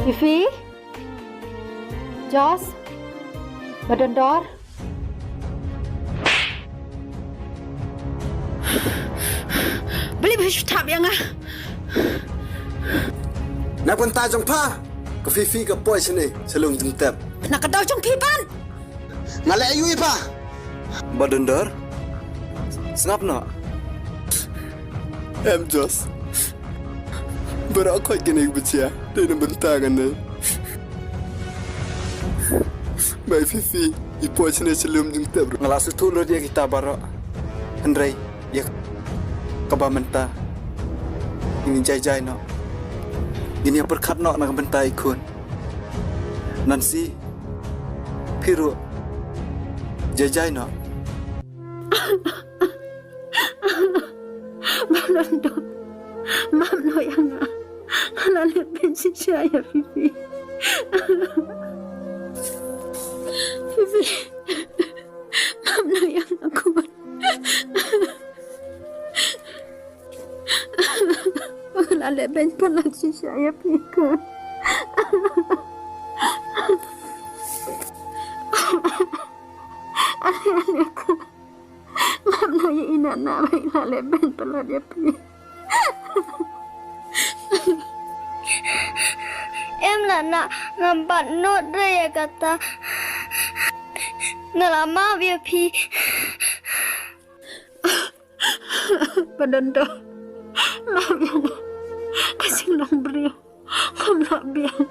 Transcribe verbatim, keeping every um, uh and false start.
Fifi? Jos? Ba Dondor? Balei phi shu thap ïa nga? Na ka bynta jong pha ka Fifi ka poi shane sha lum jingtep. Na ka daw jong phi ban. Nga leh aïu ïa pha? Ba Dondor, sngap noh. Em Jos, baroh khoit kane ka jia dei na bynta kane. Ba i Fifi i poi shane sha lum jingtep. Nga la sngewthuh lut ïa kita baroh. Hynrei ïa kaba mynta ngin ïa jai jai noh. Ngin ïa pyrkhat noh na ka bynta i khun. Nancy, phi ruh jai jai noh. Ba Dondor, map noh ïa nga. Nga la leh beiñ shisha ïa Fifi. Fifi, map noh ïa nga khun. Nga la leh beiñ palat shisha ïa phi khun. Ale ale khun. Map noh ïa i Nana ba i la leh beiñ palat ïa phi. Em Nana, ngam bat nud re ïa kata. Nga la map ïa phi. Ba Dondor, map ïa nga. Ka jinglong briew ngam lah biang.